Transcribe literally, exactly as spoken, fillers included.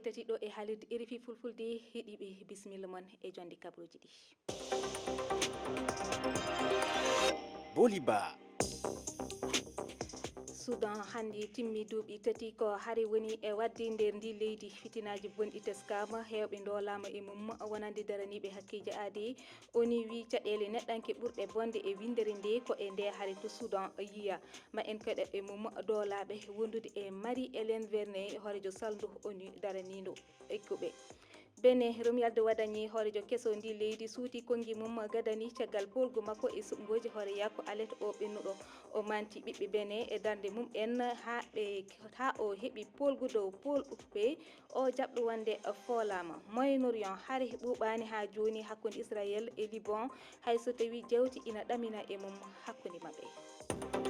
Tati ɗo e haalirde R F I Fulfulde, heɗiiɓe, bisimilla mon e jonde kabruuji ɗi. Boliba. Sudan hannde timmi duuɓi tati ko hari woni e waɗde nder ndi leydi. Fitinaaji bonɗi teskaama, heewɓe ndoolaama e mum, wonande daraniiɓe hakkeeji aadi. ONU wi caɗeele neɗɗanke ɓurɗe bonde e winndere nde ko e nde hari to Sudan yiya. Ma en keɗo e mum doolaaɓe wondude e Marie Hélène Vernet, hooreejo salndu ONU daraniindo ekkuɓe. Bene, Romuald Wadagni, hooreejo keso ndi leydi, suuti konngi mum gadani caggal poolgu makko e suɓngooji hooreyaaku alet o ɓennuɗo. O manti ɓiɓɓe Bene e darnde mum en haa ɓe, haa o heɓi poolgu dow pool uppe o jaɓɗo wonde foolaama. Moyen-Orient, hare ɓuuɓaani haa jooni hakkunde Israel e Liban, hay so tawii jawdi ina ɗamina e mum hakkunde maɓɓe.